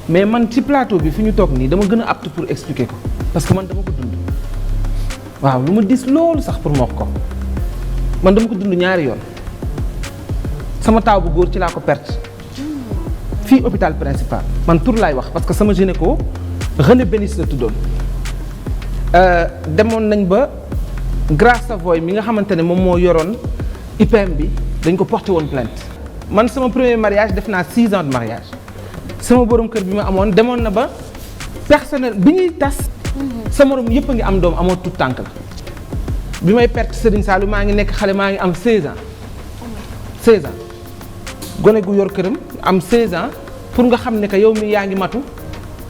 mais man ci plateau bi fi ñu toog nii dama gën a apte pour expliquer ko parce que man dama ko dund waaw lu ma dis loolu sax pour ma wax ko man dama ko dund ñaari yoon sama taaw bu góor ci laa ko perte fii hôpital principal man tur laay wax parce que sama gynéco René Bénis la tuddoon demoon nañ ba Grace Savoy mi nga xamante ne moom moo yoroon IPM bi dañ ko porté woon plainte man sama premier mariage def naa 6 ans de mariage sama borom kër bi ma amoon demoon na ba personnel bi ñuy tas sa morom yëpp a ngi am doom amoo tout tànk la bi may perte Serigne Saliou maa ngi nekk xale maa ngi am 16 ans 16 ans gone gu yor këram am 16 ans pour nga xam ne que yow mi yaa ngi matu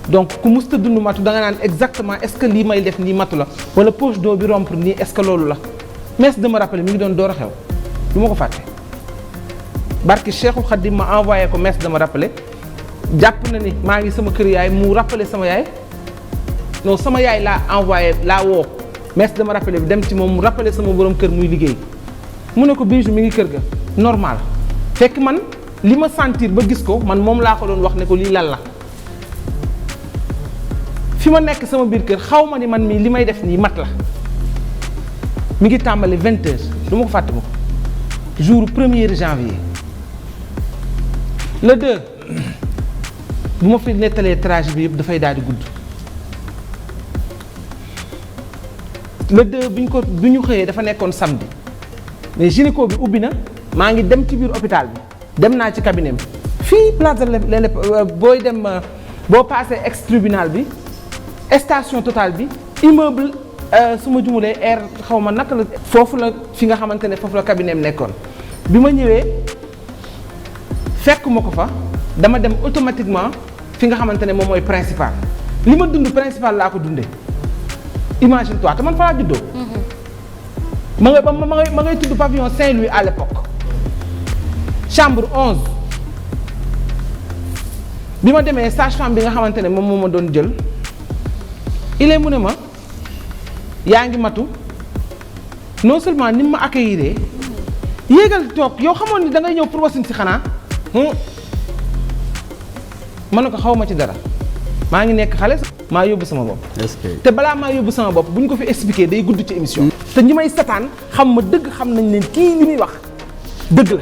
donc ku musta dund matu da nga naan exactement est-ce que lii may def nii matu la wala poche d'eau bi rompre nii est-ce que loolu la merci de me rappeler mi ngi doon door a xew du ma ko fàtte barki Cheikhul Khadim ma envoyé ko merci de me rappeler jàpp na ni maa ngi sama kër yaay mu rappeler sama yaay non sama yaay laa envoyé laa woo merci de me rappeler bi dem ci moom mu rappeler sama borom kër muy liggéey mu ne ko Bijou mi ngi kër ga normal fekk man li ma sentir ba gis ko man moom laa ko doon wax ne ko lii lan la fi ma nekk sama biir kër xaw ma ni man mii li may def nii mat la mi ngi tàmbali 20 heures du ma ko fàtte ma ko jour 1er janvier le 2 bu ma fi nettalee trajet bi yëpp dafay daal di gudd le 2 bi ñu xëyee dafa nekkoon samedi mais gynéco bi ubbi na maa ngi dem ci biir hôpital bi dem naa ci cabinet bi fii place de booy dem boo passé ex tribunal bi station Total bi immeuble su ma jumulee air xaw ma naka la foofu la fi nga xamante ne foofu la cabinet am nekkoon bi ma ñëwee fekk ma ko fa dama dem automatiquement fi nga xamante ne moom mooy principal li ma dund principal laa ko dundee imagine toi te man fa laa juddoo ma ngay tudd pavillon Saint-Louis à l'époque chambre 11 bi ma demee sage-femme bi nga xamante ne moom moo ma doon jël il est mu ne ma yaa ngi matu non seulement ni ma accueillir yéegal toog yow xamoon ni da ngay ñëw pour wasin si xanaa ma ne ko xaw ma ci dara maa ngi nekk xale maa yóbbu sama bopp te balaa maa yóbbu sama bopp bu ñu ko fi expliquer day gudd ci émission te ñi may setaan xam ma dëgg xam nañ leen kii li muy wax dëgg la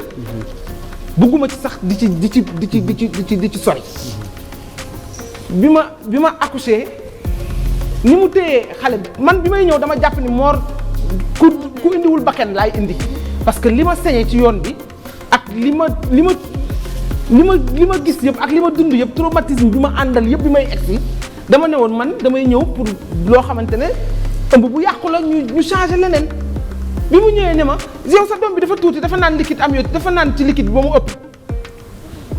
bëgguma ci sax di ci sori bi ma accouché ni mu téyee xale bi man bi may ñëw dama jàpp ni moor ku indiwul bakkan laay indi parce que li ma sañee ci yoon bi ak li ma gis yëpp ak li ma dund yëpp traumatisme bi ma àndal yëpp bi may egsi dama ne woon man damay ñëw pour loo xamante ne ëmb bu yàqu la ñu changé leneen bi mu ñëwee ne ma yow sa doom bi dafa tuuti dafa naan liquide amnios dafa naan ci liquide bi ba mu ëpp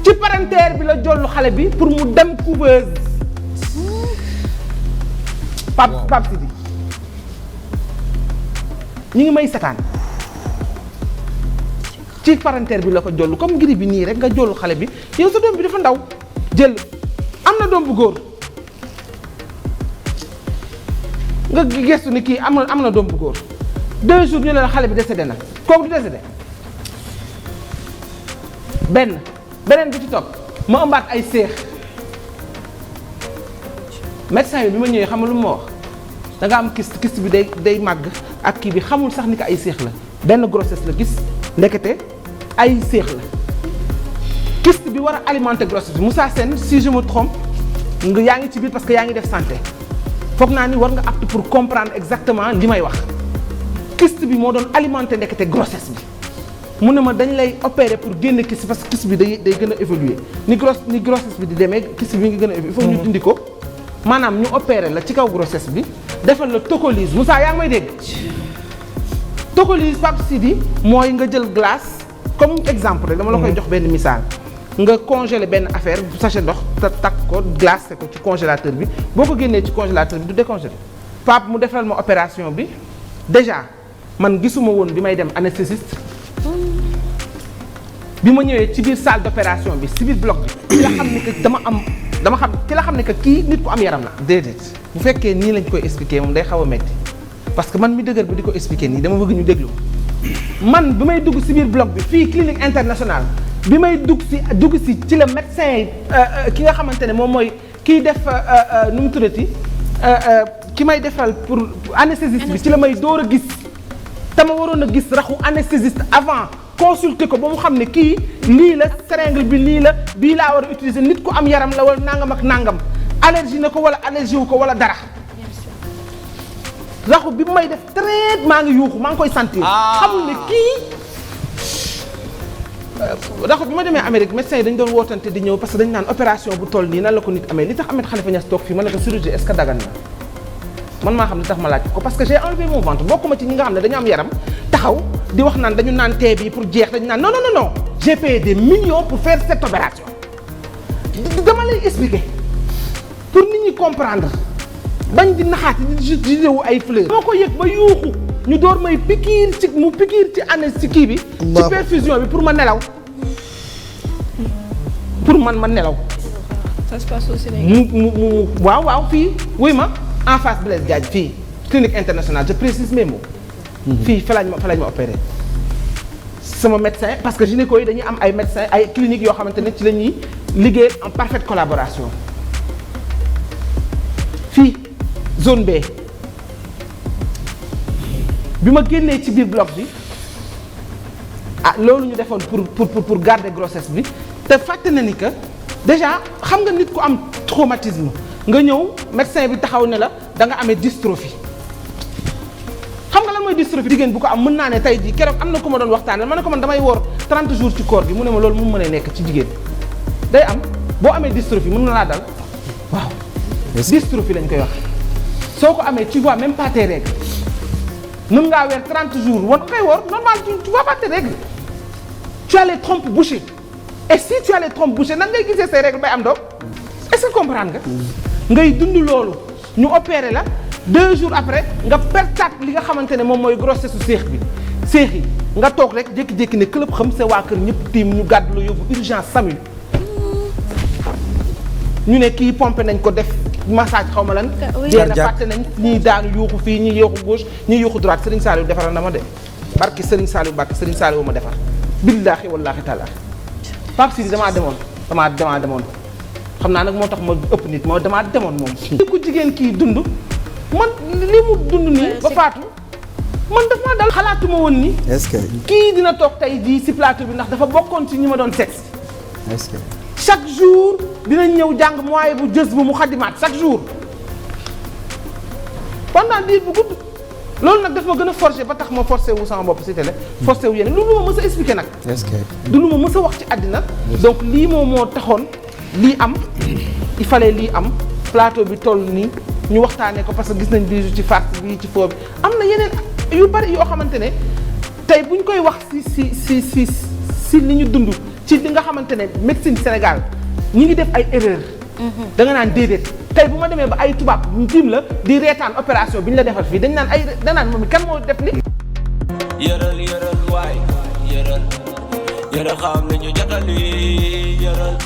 ci parentère bi la jollu xale bi pour mu dem couveuse Pape Sidi ñu ngi may setaan ci parentère bi la ko jollu comme ngiri bi nii rek nga jollu xale bi yow sa doom bi dafa ndaw jël am na doom bu góor nga gestu ni kii am na doom bu góor 2 jours ñu ne la xale bi décédé na kooku du décédé beneen bi ci topp ma ëmbaat ay seex médecin yi bi ma ñëwee xam nga lu ma wax da nga am kyste bi day màgg ak kii bi xamul sax ni ko ay seex la benn grossesse la gis ndekete ay seex la kyste bi war a alimenter grossesse bi Moussa Sène si je me trompe nga yaa ngi ci biir parce que yaa ngi def santé foog naa ni war nga apte pour comprendre exactement li may wax kyste bi moo doon alimenter ndekete grossesse bi mu ne ma dañ lay opérer pour génne kyste parce que kyste bi day gën a évoluer ni grossesse bi di demee kyste bi nga gën a évoluer il faut ñu dindi ko maanaam ñu opérer la ci kaw grossesse bi defal la tocolyse Moussa yaa ngi may dégg tocolyse Pape Sidi mooy nga jël glace comme exemple rek dama la koy jox benn misaal nga congeler benn affaire sachet ndox te takk ko glacé ko ci congélateur bi boo ko génnee ci congélateur bi du décongelé Pape mu defal ma opération bi déjà man gisuma woon bi may dem anesthésiste bi ma ñëwee ci biir salle d'opération bi ci biir bloc bi ci la xam ne que ci la xam ne que kii nit ku am yaram la déedéet bu fekkee nii lañ koy expliquer moom day xaw a metti parce que man mi dëgër bi di ko expliquer nii dama bëgg ñu déglu man bi may dugg si biir bloc bi fii clinique internationale bi may dugg si ci la médecin ki nga xamante ne moom mooy kiy def nu mu tuddati ki may defal pour anesthésiste bi ci la may door a gis te ma waroon a gis raxu anesthésiste avant consulter ko ba mu xam ne kii lii la seringue bi lii la bii laa war a utiliser nit ku am yaram la wala nangam ak nangam allergie na ko wala allergie wu ko wala dara raxu bi may def traitement ngi yuuxu maa ngi koy sentir. xamul ne kii raxu bi ma demee Amérique médecins yi dañ doon wootante di ñëw parce que dañ naan opération bu toll nii nan la ko nit amee li tax Ahmed Khalifa Niass toog fii ma ne ko chirurgie est-ce que dagan na man maa xam li tax ma laaj ko parce que j'ai enlevé mon ventre bokkuma ci ñi nga xam ne dañu am yaram taxaw di wax naan dañu naan tee bi pour jeex dañu naan non non non j'ai payé des millions pour faire cette opération dama lay expliquer pour nit ñi comprendre bañ di naxaati di vidéo ay fleurs. moo ko yëg ba yuuxu ñu door may pikiir ci mu pikiir ci ci kii bi. ci perfusion bi pour ma nelaw pour man ma nelaw. ça se passe au Sénégal. mu waaw fii wuy ma en face Blaise Diagne fii clinique internationale je précise mes mots. fii fa lañ ma opéré. sama médecin parce que gynéco yi dañuy am ay médecins ay cliniques yoo xamante ne ci la ñuy liggéey en parfaite collaboration fii zone B bi ma génnee ci biir bloc bi loolu ñu defoon pour garder grossesse bi te fàtte na ni que déjà xam nga nit ku am traumatisme nga ñëw médecin bi taxaw ne la da nga amee dystrophie xam nga lan mooy dystrophie jigéen bu ko am mën naa ne tey jii keroog am na ku ma doon waxtaanee ma ne ko man damay woor 30 jours ci koor gi mu ne ma loolu mu mën a nekk ci jigéen day am boo amee dystrophie mën na laa dal waaw dystrophie lañ koy wax soo ko amee tu vois même pas tes règles mën ngaa weer 30 jours woon ngay woor normal tu vois pas tes règles tu as les trompes bouchées et si tu as les trompes bouchées nan ngay gisee say règles bay am doom est-ce que comprendre nga ngay dund loolu ñu opéré la 2 jours après nga pertaat li nga xamante ne moom mooy grossesse su seex yi nga toog rek jékki-jékki ne këlëb xam sa waa kër ñëpp tiim ñu gàddu la yóbbu urgence SAMU ñu ne kii pompé nañ ko def massage xaw ma lan jéena fàtte nañ ñii daanu yuuxu fii ñii yuuxu gauche ñii yuuxu droite Serigne Saliou defaral na ma de barki Serigne Saliou barki Serigne Saliou ma defar billaahi wallaahi taala Pape Sidi damaa demoon xam naa nag moo tax ma ëpp nit moo damaa demoon moom li ko jigéen kii dund man li mu dund nii ba faatu man daf maa dal xalaatuma woon ni est-ce que kii dina toog tey jii si plateau bi ndax dafa bokkoon ci ñi ma doon sexe est-ce que chaque jour dinañ ñëw jàng moyen bu jës bu mu xaddimaat chaque jour pendant diir bu gudd loolu nag daf ma gën a forcé ba tax ma forcé wu sama bopp si télé forcé wu yeneen lu ma mës a expliqué nag est-ce que du lu ma mës a wax ci àddina donc lii moom moo taxoon lii am il fallait lii am plateau bi toll nii ñu waxtaanee ko parce que gis nañ bisu ci farce bi ci foo bi am na yeneen yu bari yoo xamante ne tey buñ koy wax si li ñu dund ci li nga xamante ne médecine Sénégal ñi ngi def ay erreur da nga naan déedéet tey bu ma demee ba ay tubaab ñu tiim la di reetaan opération bi ñu la defal fii dañ naan danaan moom kan moo def ni yëral waay yëral xam nañu jotali yëral